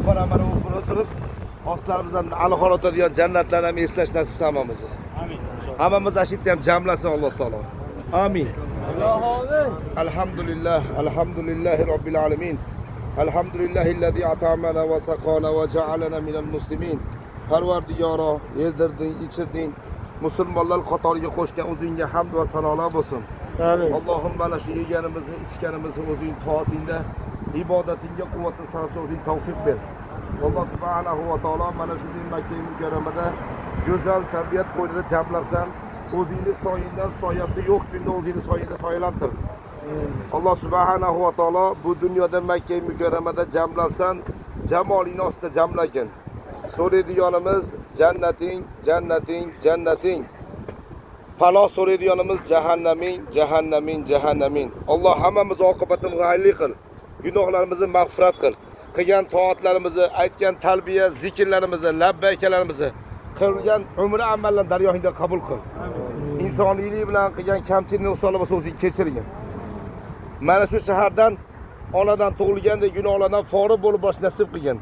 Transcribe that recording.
Qora mana bu turib ostlarimizdan alhor o'tadigan jannatlarni ham eslash nasib qilsin hammamizni. Amin. Hammamiz ana shu yerda ham jamlasin Alloh taolo. Amin. Alhamdulillah, alhamdulillahi robbil alamin. Alhamdulillahillazi atamana va saqona va ja'alana minal muslimin. Parvardigoro, yedirding, ichirding. Musulmonlar qatoriga qo'shgan o'zingga hamd va sanolar bo'lsin. Amin. Allohim, mana shu yeganimizni, ichganimizni o'zing toatingda, ibodatingga quvvatni sarflab o'zing tavfiq ber. Alloh subhanahu va taolo, mana shu Makka mukarramada go'zal tabiat qo'ynida jamlabsan, o'zingni soyingdan soyasi yo'q kunda o'zingni soyingda soyalantir. Alloh subhanahu va taolo, bu dunyoda Makka mukarramada jamlabsan, jamolingni ostida jamlagin. So'raydiganimiz jannating, jannating, jannating. Panoh so'raydiganimiz jahannaming, jahannaming, jahannaming. Alloh, hammamiz oqibatimizni xayrli qil. Gunohlarimizni mag'firat qil. Qilgan toatlarimizni, aytgan talbiya, zikrlarimizni, labbaykalarimizni, qilgan umra amallarni dargohingda qabul qil. Insoniylik bilan qilgan kamchilik nuqsonlar bo'lsa, o'zing kechirgin. Mana shu shahardan onadan tug'ilgandek gunohlardan forig' bo'lib borish nasib qilgin.